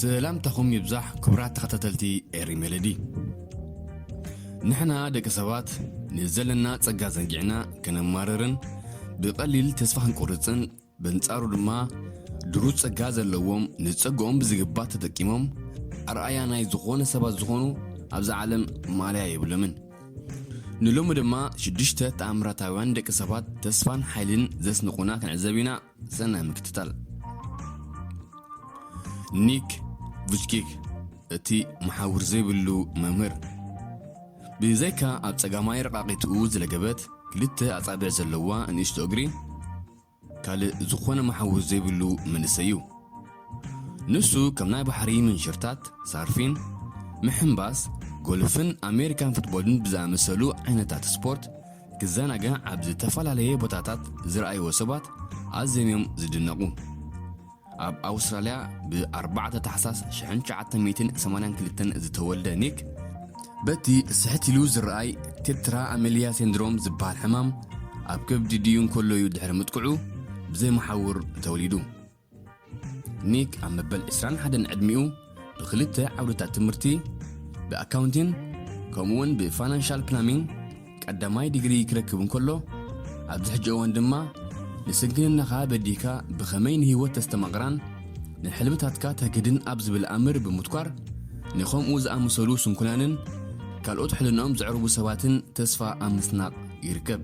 ሰላምታኹም ይብዛሕ ክቡራት ተኸታተልቲ ኤሪ ሜሎዲ። ንሕና ደቂ ሰባት ንዘለና ጸጋ ዘንጊዕና ከነማርርን ብቐሊል ተስፋ ክንቆርጽን፣ በንጻሩ ድማ ድሩት ጸጋ ዘለዎም ንጸግኦም ብዝግባእ ተጠቂሞም ኣርኣያ ናይ ዝኾነ ሰባት ዝኾኑ ኣብዛ ዓለም ማእለያ የብሎምን። ንሎሚ ድማ ሽዱሽተ ተኣምራታውያን ደቂ ሰባት ተስፋን ሓይልን ዘስንቑና ክንዕዘብ ኢና። ሰናይ ምክትታል። ኒክ ቭችኪክ፣ እቲ መሓውር ዘይብሉ መምህር። ብዘይካ ኣብ ጸጋማይ ረቓቒትኡ ዝለገበት ክልተ ኣጻብዕ ዘለዋ ንእሽቶ እግሪ፣ ካልእ ዝኾነ መሓውር ዘይብሉ መንእሰይ እዩ። ንሱ ከም ናይ ባሕሪ ምንሽርታት፣ ሳርፊን፣ ምሕምባስ፣ ጎልፍን ኣሜሪካን ፉትቦልን ብዝኣመሰሉ ዓይነታት ስፖርት ክዘናጋዕ ኣብ ዝተፈላለየ ቦታታት ዝረኣይዎ ሰባት ኣዝዮም እዮም ዝድነቑ። ኣብ ኣውስትራልያ ብ4 ታሕሳስ ሽሕን ትሽዓተ ሚእትን ሰማንያን ክልተን ዝተወልደ ኒክ፣ በቲ ስሕት ኢሉ ዝረኣይ ቴትራ ኣሜልያ ሲንድሮም ዝበሃል ሕማም ኣብ ከብዲ ድዩ እንከሎ እዩ ድሕሪ ምጥቅዑ ብዘይ መሓውር ተወሊዱ። ኒክ ኣብ መበል ዕስራን ሓደን ዕድሚኡ ብክልተ ዓውድታት ትምህርቲ፣ ብኣካውንቲን ከምኡውን ብፋይናንሻል ፕላኒንግ ቀዳማይ ዲግሪ ክረክብ እንከሎ፣ ኣብዚ ሕጂ እዋን ድማ ንስንክልናኻ በዲህካ ብኸመይ ንህይወት ተስተማቕራን ንሕልምታትካ ተግህድን ኣብ ዝብል ኣምር ብምትኳር፣ ንኸምኡ ዝኣመሰሉ ስንኩላንን ካልኦት ሕልናኦም ዘዕርቡ ሰባትን ተስፋ ኣብ ምስናቕ ይርከብ።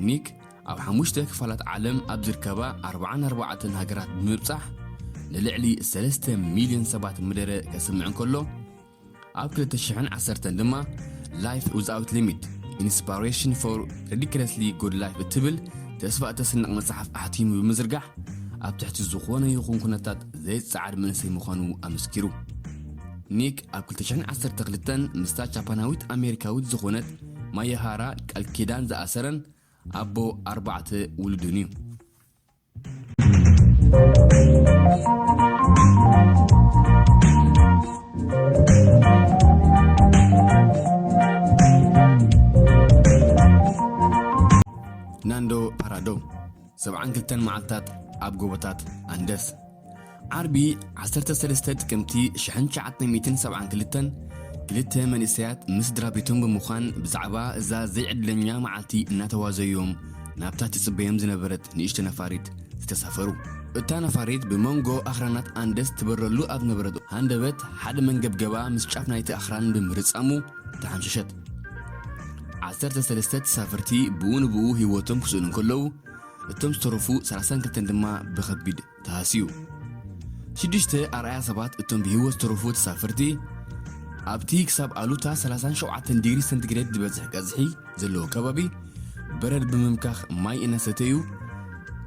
ኒክ ኣብ ሓሙሽተ ክፋላት ዓለም ኣብ ዝርከባ ኣርብዓን ኣርባዕተን ሃገራት ብምብጻሕ ንልዕሊ ሰለስተ ሚልዮን ሰባት መደረ ከስምዕ እንከሎ፣ ኣብ ክልተ ሽሕን ዓሰርተን ድማ Life Without Limit: Inspiration for Ridiculously Good Life እትብል ተስፋ እተስንቕ መጽሓፍ ኣሕቲሙ ብምዝርጋሕ፣ ኣብ ትሕቲ ዝኾነ ይኹን ኩነታት ዘይጸዓድ መንእሰይ ምዃኑ ኣመስኪሩ። ኒክ ኣብ ክልተ ሽሕን ዓሰርተ ክልተን ምስታ ጃፓናዊት ኣሜሪካዊት ዝኾነት ማያሃራ ቃል ኪዳን ዝኣሰረን ኣቦ ኣርባዕተ ውሉድን እዩ። ናንዶ ፓራዶ፣ ሰብዓን ክልተን መዓልታት ኣብ ጎቦታት ኣንደስ። ዓርቢ ዓሰርተ ሰለስተ ጥቅምቲ ሽሕን ትሽዓተ ሚእትን ሰብዓን ክልተን፣ ክልተ መንእሰያት ምስ ስድራ ቤቶም ብምዃን ብዛዕባ እዛ ዘይዕድለኛ መዓልቲ እናተዋዘዩ እዮም ናብታ ትጽበዮም ዝነበረት ንእሽቶ ነፋሪት ዝተሳፈሩ። እታ ነፋሪት ብመንጎ ኣኽራናት ኣንደስ ትበረሉ ኣብ ዝነበረት ሃንደበት፣ ሓደ መንገብገባ ምስ ጫፍ ናይቲ ኣኽራን ብምርጻሙ ተሓምሸሸት። ዓሰርተ ሰለስተ ተሳፈርቲ ብኡ ንብኡ ህይወቶም ክስእኑ እንከለዉ፣ እቶም ዝተረፉ ሰላሳን ክልተን ድማ ብኸቢድ ተሃስዩ። ሽዱሽተ ኣርኣያ ሰባት እቶም ብህይወት ዝተረፉ ተሳፈርቲ፣ ኣብቲ ክሳብ ኣሉታ ሰላሳን ሸውዓተን ዲግሪ ሰንቲግሬድ ዝበጽሕ ቀዝሒ ዘለዎ ከባቢ፣ በረድ ብምምካኽ ማይ እናሰተዩ፣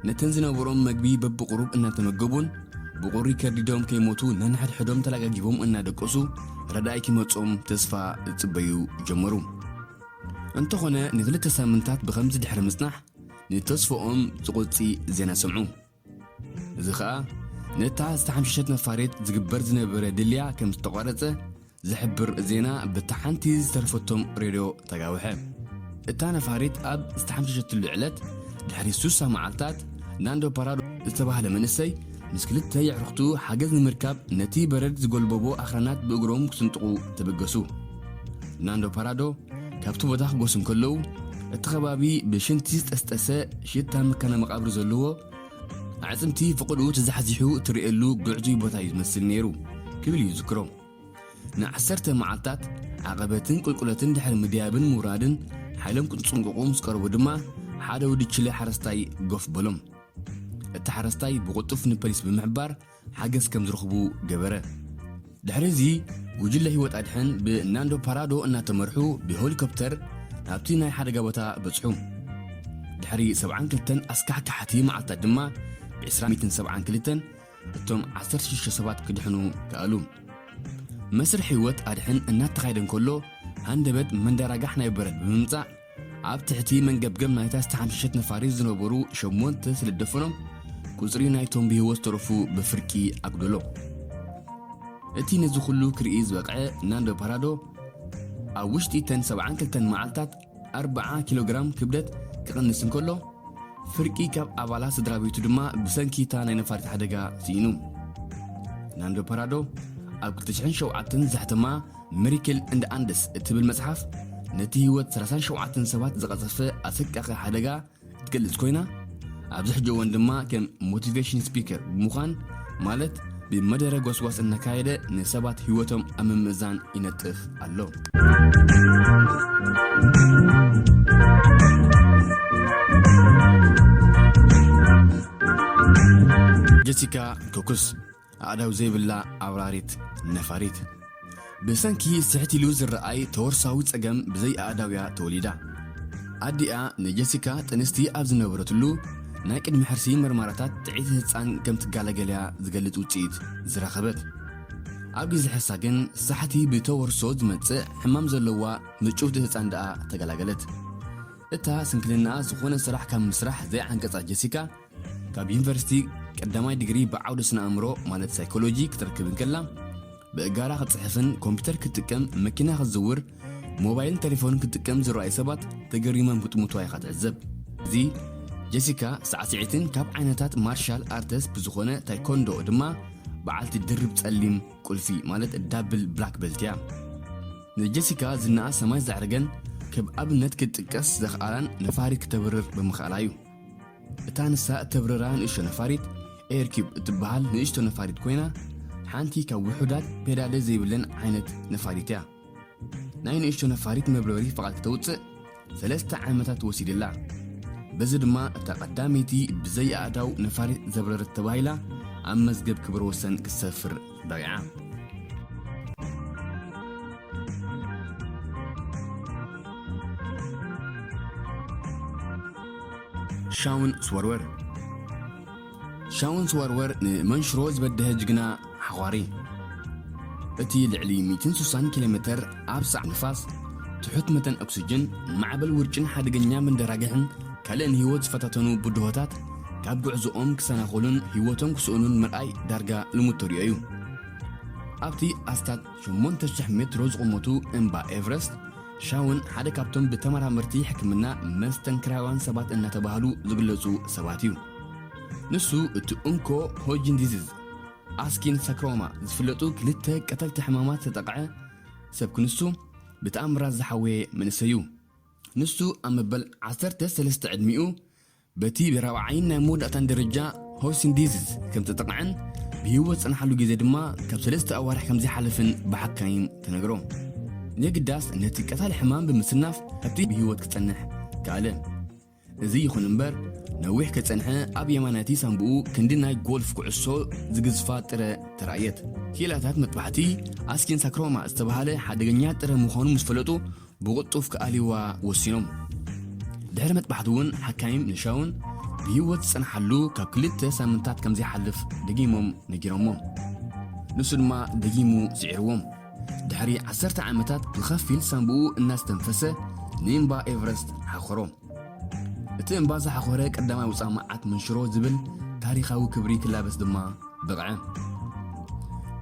ነተን ዝነበሮም መግቢ በብቑሩብ እናተመገቡን ብቑሪ ከርዲዶም ከይሞቱ ነንሕድሕዶም ተላጋጊቦም እናደቀሱ ረዳኢ ክመጾም ተስፋ ዝጽበዩ ጀመሩ። እንተኾነ ንክልተ ሳምንታት ብኸምዚ ድሕሪ ምጽናሕ ንተስፍኦም ዝቖጺ ዜና ሰምዑ። እዚ ኸኣ ነታ ዝተሓምሸሸት ነፋሪት ዝግበር ዝነበረ ድልያ ከም ዝተቋረጸ ዝሕብር ዜና በታ ሓንቲ ዝተረፈቶም ሬድዮ ተጋውሐ። እታ ነፋሪት ኣብ ዝተሓምሸሸትሉ ዕለት ድሕሪ ሱሳ መዓልታት ናንዶ ፓራዶ ዝተባህለ መንእሰይ ምስ ክልተ የዕርኽቱ ሓገዝ ንምርካብ ነቲ በረድ ዝጎልበቦ ኣኽራናት ብእግሮም ክስንጥቑ ተበገሱ። ናንዶ ፓራዶ ካብቲ ቦታ ክጎሱ እንከለዉ፣ እቲ ከባቢ ብሽንቲ ዝጠስጠሰ ሽታ መካነ መቓብር ዘለዎ ኣዕጽምቲ ፍቕድኡ ተዛሕዚሑ እትርእየሉ ግዕዙይ ቦታ እዩ ዝመስል ነይሩ ክብል እዩ ዝዝክሮ። ንዓሰርተ መዓልታት ዓቐበትን ቁልቁለትን ድሕሪ ምድያብን ምውራድን ሓይሎም ክጽንቅቑ ምስ ቀረቡ ድማ ሓደ ወዲ ችለ ሓረስታይ ጎፍ በሎም። እቲ ሓረስታይ ብቕልጡፍ ንፖሊስ ብምሕባር ሓገዝ ከም ዝረኽቡ ገበረ። ድሕሪ እዚ ጉጅለ ህይወት ኣድሕን ብናንዶ ፓራዶ እናተመርሑ ብሄሊኮፕተር ናብቲ ናይ ሓደጋ ቦታ በጽሑ። ድሕሪ ሰብዓን ክልተን ኣስካሕካሕቲ መዓልታት ድማ ብ ዕስራ ሚእትን ሰብዓን ክልተን እቶም ዓሰርተ ሽዱሽተ ሰባት ክድሕኑ ከኣሉ። መስርሕ ህይወት ኣድሕን እናተኻየደ እንከሎ፣ ሃንደበት መንደራጋሕ ናይ በረድ ብምምጻእ፣ ኣብ ትሕቲ መንገብገብ ናይታ ዝተሓምሸሸት ነፋሪት ዝነበሩ ሸሞንተ ስለ ዝደፈኖም፣ ቁጽሪ ናይቶም ብህይወት ዝተረፉ ብፍርቂ ኣጉደሎ። እቲ ነዚ ኩሉ ክርኢ ዝበቕዐ ናንዶ ፓራዶ፣ ኣብ ውሽጢ እተን ሰብዓን ክልተን መዓልታት ኣርብዓ ኪሎ ግራም ክብደት ክቕንስ እንከሎ፣ ፍርቂ ካብ ኣባላት ስድራ ቤቱ ድማ ብሰንኪ እታ ናይ ነፋሪት ሓደጋ ስኢኑ። ናንዶ ፓራዶ ኣብ ክልተ ሽሕን ሸውዓተን ዘሕተማ ሚራክል ኤንድ ኣንድስ እትብል መጽሓፍ፣ ነቲ ህይወት ሰላሳን ሸውዓተን ሰባት ዝቐጸፈ ኣሰቃቂ ሓደጋ እትገልጽ ኮይና፣ ኣብዚ ሕጂ እዋን ድማ ከም ሞቲቬሽን ስፒከር ብምዃን፣ ማለት ብመደረ ጎስጓስ እናካየደ ንሰባት ህይወቶም ኣብ ምምእዛን ይነጥፍ ኣሎ። ጀሲካ ኮኩስ፣ ኣእዳው ዘይብላ ኣብራሪት ነፋሪት። ብሰንኪ ስሕት ኢሉ ዝረኣይ ተወርሳዊ ጸገም ብዘይ ኣእዳውያ ተወሊዳ። ኣዲኣ ንጀሲካ ጥንስቲ ኣብ ዝነበረትሉ ናይ ቅድሚ ሕርሲ ምርመራታት ጥዕይቲ ህጻን ከም ትጋላገል እያ ዝገልጽ ውጽኢት ዝረኸበት። ኣብ ግዜ ሕርሳ ግን ሳሕቲ ብተወርሶ ዝመጽእ ሕማም ዘለዋ ምጭውቲ ህጻን ደኣ ተገላገለት። እታ ስንክልናኣ ዝኾነ ስራሕ ካብ ምስራሕ ዘይዓንቀጻ ጀሲካ፣ ካብ ዩኒቨርሲቲ ቀዳማይ ዲግሪ ብዓውዲ ስነ ኣእምሮ ማለት ሳይኮሎጂ ክትረክብ እንከላ፣ ብእጋራ ክትጽሕፍን ኮምፒውተር ክትጥቀም፣ መኪና ክትዝውር፣ ሞባይልን ቴሌፎንን ክትጥቀም ዝረኣዩ ሰባት ተገሪሞም ክጥምቱዋ ኢኻ ትዕዘብ። እዚ ጀሲካ ሳዕስዒትን ካብ ዓይነታት ማርሻል ኣርትስ ብዝኾነ ታይኮንዶ ድማ በዓልቲ ድርብ ጸሊም ቁልፊ ማለት ዳብል ብላክ ቤልት እያ። ንጀሲካ ዝናኣ ሰማይ ዘዕረገን፣ ከም ኣብነት ክትጥቀስ ዘኽኣላን ነፋሪት ክተብርር ብምኽኣላ እዩ። እታ ንሳ እተብርራ ንእሽቶ ነፋሪት ኤር ኪዩብ እትበሃል ንእሽቶ ነፋሪት ኮይና፣ ሓንቲ ካብ ውሑዳት ፔዳለ ዘይብለን ዓይነት ነፋሪት እያ። ናይ ንእሽቶ ነፋሪት መብረሪ ፍቓድ ክተውጽእ ሰለስተ ዓመታት ወሲድላ። በዚ ድማ እታ ቀዳመይቲ ብዘይ ኣእዳው ነፋሪት ዘብረረት ተባሂላ ኣብ መዝገብ ክብረ ወሰን ክትሰፍር በቒዓ። ሻውን ስወርወር። ሻውን ስወርወር ንመንሽሮ ዝበደሀ ጅግና ሓዃሪ። እቲ ልዕሊ ሚእትን ስሳን ኪሎ ሜተር ኣብ ሳዕ ንፋስ፣ ትሑት መጠን ኦክስጅን፣ ማዕበል ውርጭን ሓደገኛ መንደራግሕን ካልእ ንህይወት ዝፈታተኑ ብድሆታት ካብ ጉዕዞኦም ክሰናኸሉን ህይወቶም ክስእኑን ምርኣይ ዳርጋ ልሙድ ተሪኦ እዩ። ኣብቲ ኣስታት ሸሞንተ ሽሕ ሜትሮ ዝቑመቱ እምባ ኤቨረስት፣ ሻውን ሓደ ካብቶም ብተመራመርቲ ሕክምና መስተንክራውያን ሰባት እናተባህሉ ዝግለጹ ሰባት እዩ። ንሱ እቲ እንኮ ሆጅን ዲዚዝ፣ ኣስኪን ሳክሮማ ዝፍለጡ ክልተ ቀተልቲ ሕማማት ዝተጠቕዐ ሰብ ክንሱ ብተኣምራት ዝሓወየ መንእሰይ እዩ። ንሱ ኣብ መበል ዓሰርተ ሰለስተ ዕድሚኡ በቲ ብራብዓይን ናይ መወዳእታን ደረጃ ሆስቲን ዲዚዝ ከም ተጠቕዐን ብህይወት ዝጸንሓሉ ግዜ ድማ ካብ ሰለስተ ኣዋርሕ ከም ዘይሓለፍን ብሓካይም ተነግሮ። ንግዳስ ነቲ ቀታሊ ሕማም ብምስናፍ ኣብቲ ብህይወት ክጸንሕ ከኣለ። እዚ ይኹን እምበር፣ ነዊሕ ከጸንሐ ኣብ የማናይቲ ሳንቡኡ ክንዲ ናይ ጎልፍ ኩዕሶ ዝግዝፋ ጥረ ተራእየት። ክኢላታት መጥባሕቲ ኣስኪን ሳክሮማ ዝተባህለ ሓደገኛ ጥረ ምዃኑ ምስ ፈለጡ፣ ብቕልጡፍ ክኣልይዋ ወሲኖም። ድሕሪ መጥባሕቲ እውን ሓካይም ንሻውን ብህይወት ዝጸንሓሉ ካብ ክልተ ሳምንታት ከም ዘይሓልፍ ደጊሞም ነጊሮሞ። ንሱ ድማ ደጊሙ ስዒርዎም። ድሕሪ ዓሰርተ ዓመታት ብኸፊል ሳንቡኡ እናስተንፈሰ ንእምባ ኤቨረስት ሓኾሮ። እቲ እምባ ዝሓኾረ ቀዳማይ ውጻእ መዓት መንሽሮ ዝብል ታሪኻዊ ክብሪ ክላበስ ድማ በቕዐ።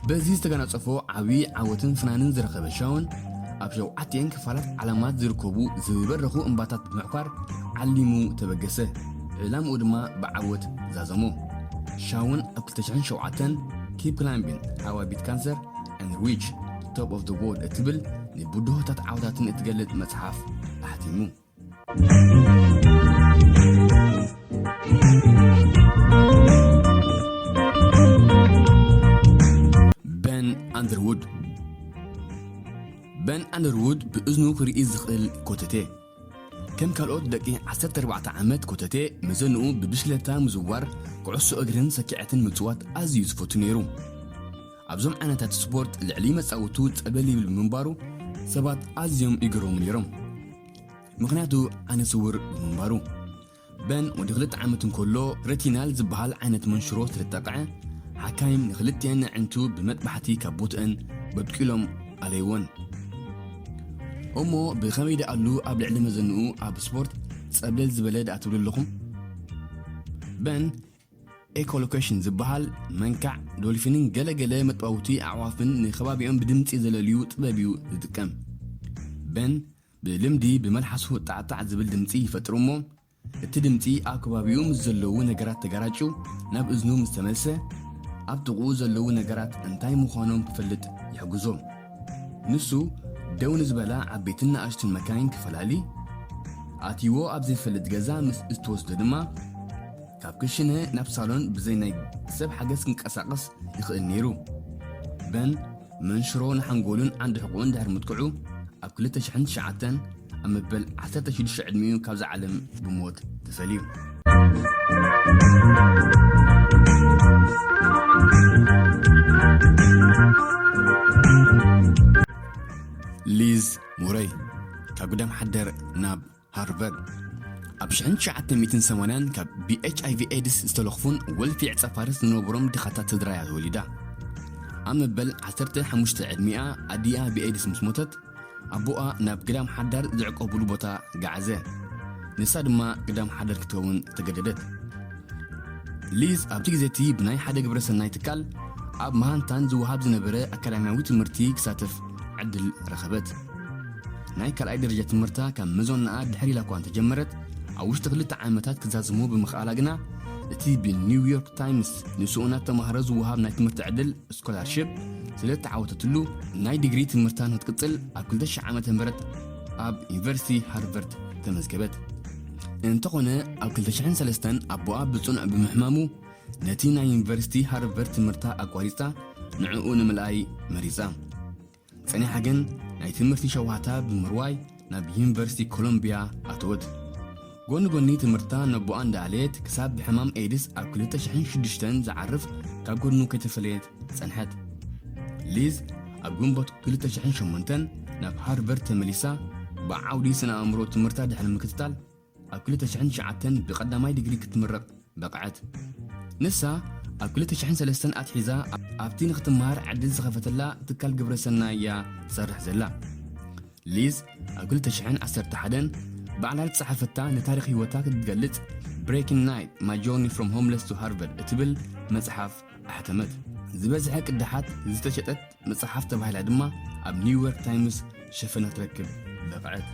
በዚ ዝተገናጸፎ ዓቢ ዓወትን ፍናንን ዝረኸበ ሻውን፣ ኣብ ሸውዓቲኤን ክፋላት ዓለማት ዝርከቡ ዝበረኹ እምባታት ብምዕኳር ዓሊሙ ተበገሰ። ዕላምኡ ድማ ብዓወት ዛዘሞ። ሻውን ኣብ ክልተ ሽሕን ሸውዓተን Keep Climbing: How I Beat Cancer and Reach the Top of the World እትብል ንብድሆታት ዓወታትን እትገልጽ መጽሓፍ ኣሕቲሙ። በን ኣንደርውድ። በን ኣንደርውድ ብእዝኑ ክርኢ ዝኽእል ኮተቴ። ከም ካልኦት ደቂ ዓሰርተ ኣርባዕተ ዓመት ኮተቴ፣ መዘንኡ ብብሽክለታ ምዝዋር፣ ኩዕሶ እግርን ሰኪዐትን ምጽዋት ኣዝዩ ዝፈቱ ነይሩ። ኣብዞም ዓይነታት ስፖርት ልዕሊ መጻወቱ ጸበል ይብል ብምንባሩ፣ ሰባት ኣዝዮም ይግረሙ ነይሮም። ምኽንያቱ ዓይነ ስውር ብምንባሩ። በን ወዲ ክልተ ዓመት እንከሎ፣ ሬቲናል ዝበሃል ዓይነት መንሽሮ ስለ ዝጠቕዐ፣ ሓካይም ንኽልቲኤን ኣዒንቱ ብመጥባሕቲ ካብ ቦትአን በጥቂሎም ኣለይወን። እሞ ብኸመይ ደኣሉ ኣብ ልዕሊ መዘንኡ ኣብ ስፖርት ጸብለል ዝበለ ደኣ ትብሉ ኣለኹም? በን ኤኮሎኬሽን ዝበሃል መንካዕ፣ ዶልፊንን ገለገለ መጥባውቲ ኣዕዋፍን ንከባቢኦም ብድምጺ ዘለልዩ ጥበብ እዩ ዝጥቀም። በን ብልምዲ ብመልሓሱ ጣዕጣዕ ዝብል ድምጺ ይፈጥር እሞ፣ እቲ ድምጺ ኣብ ከባቢኡ ምስ ዘለዉ ነገራት ተጋራጭው ናብ እዝኑ ምስ ተመልሰ፣ ኣብ ጥቕኡ ዘለዉ ነገራት እንታይ ምዃኖም ክፈልጥ ይሕግዞ። ንሱ ደው ንዝበላ ዓበይትን ንኣሽቱን መካይን ክፈላሊ፣ ኣትይዎ ኣብ ዘይፈልጥ ገዛ ምስ እትወስዶ ድማ፣ ካብ ክሽነ ናብ ሳሎን ብዘይ ናይ ሰብ ሓገዝ ክንቀሳቐስ ይኽእል ነይሩ። በን መንሽሮ ንሓንጎሉን ዓንዲ ሕቖኡን ድሕሪ ምጥቅዑ፣ ኣብ ክልተ ሽሕን ትሽዓተን ኣብ መበል ዓሰርተ ሽዱሽተ ዕድሚኡ ካብዛ ዓለም ብሞት ተፈልዩ። ሊዝ ሙረይ፣ ካብ ግዳም ሓደር ናብ ሃርቨርድ። ኣብ ሽሕን ትሽዓተ ሚእትን ሰማንያን ካብ ብኤች ኣይ ቪ ኤድስ ዝተለኽፉን ወልፊ ዕጸ ፋርስ ዝነበሮም ድኻታት ስድራ እያ ተወሊዳ። ኣብ መበል ዓሰርተ ሓሙሽተ ዕድሚኣ ኣዲኣ ብኤድስ ምስ ሞተት፣ ኣቦኣ ናብ ግዳም ሓዳር ዝዕቆቡሉ ቦታ ገዓዘ። ንሳ ድማ ግዳም ሓዳር ክትከውን ተገደደት። ሊዝ ኣብቲ ግዜ እቲ ብናይ ሓደ ግብረ ሰናይ ትካል ኣብ መሃንታን ዝወሃብ ዝነበረ ኣካዳሚያዊ ትምህርቲ ክሳተፍ ዕድል ረኸበት። ናይ ካልኣይ ደረጃ ትምህርታ ካብ መዞናኣ ድሕር ኢላ እኳ እንተጀመረት፣ ኣብ ውሽጢ ክልተ ዓመታት ክዛዝሞ ብምኽኣላ ግና፣ እቲ ብኒውዮርክ ታይምስ ንስኡናት ተማሃሮ ዝወሃብ ናይ ትምህርቲ ዕድል ስኮላርሺፕ ስለ እተዓወተትሉ፣ ናይ ዲግሪ ትምህርታ ንክትቅጽል ኣብ ክልተ ሽሕ ዓመተ ምህረት ኣብ ዩኒቨርሲቲ ሃርቨርድ ተመዝገበት። እንተኾነ፣ ኣብ ክልተ ሽሕን ሰለስተን ኣቦኣ ብጽኑዕ ብምሕማሙ፣ ነቲ ናይ ዩኒቨርሲቲ ሃርቨርድ ትምህርታ ኣቋሪጻ ንዕኡ ንምልኣይ መሪጻ። ጸኒሓ ግን ናይ ትምህርቲ ሸውሃታ ብምርዋይ ናብ ዩኒቨርሲቲ ኮሎምቢያ ኣተወት። ጎኒ ጎኒ ትምህርታ ነቦኣ እንዳኣለየት ክሳብ ብሕማም ኤድስ ኣብ ክልተ ሽሕን ሽዱሽተን ዝዓርፍ ካብ ጎድኑ ከይተፈለየት ጸንሐት። ሊዝ ኣብ ግንቦት ክልተ ሽሕን ሸሞንተን ናብ ሃርቨርድ ተመሊሳ ብዓውዲ ስነ ኣእምሮ ትምህርታ ድሕሪ ምክትታል ኣብ ክልተ ሽሕን ትሽዓተን ብቐዳማይ ዲግሪ ክትምረቕ በቕዐት። ንሳ ኣብ ክልተ ሽሕን ሰለስተን ኣትሒዛ ኣብቲ ንክትመሃር ዕድል ዝኸፈተላ ትካል ግብረ ሰናይ እያ ትሰርሕ ዘላ። ሊዝ ኣብ ክልተ ሽሕን ዓሰርተ ሓደን ባዕላ ዝጸሓፈታ ንታሪኽ ህይወታ ክትገልጽ ብሬኪንግ ናይት ማይ ጆርኒ ፍሮም ሆምለስ ቱ ሃርቨርድ እትብል መጽሓፍ ኣሕተመት። ዝበዝሐ ቅዳሓት ዝተሸጠት መጽሓፍ ተባሂላ ድማ ኣብ ኒውዮርክ ታይምስ ሸፈና ክትረክብ በቕዐት።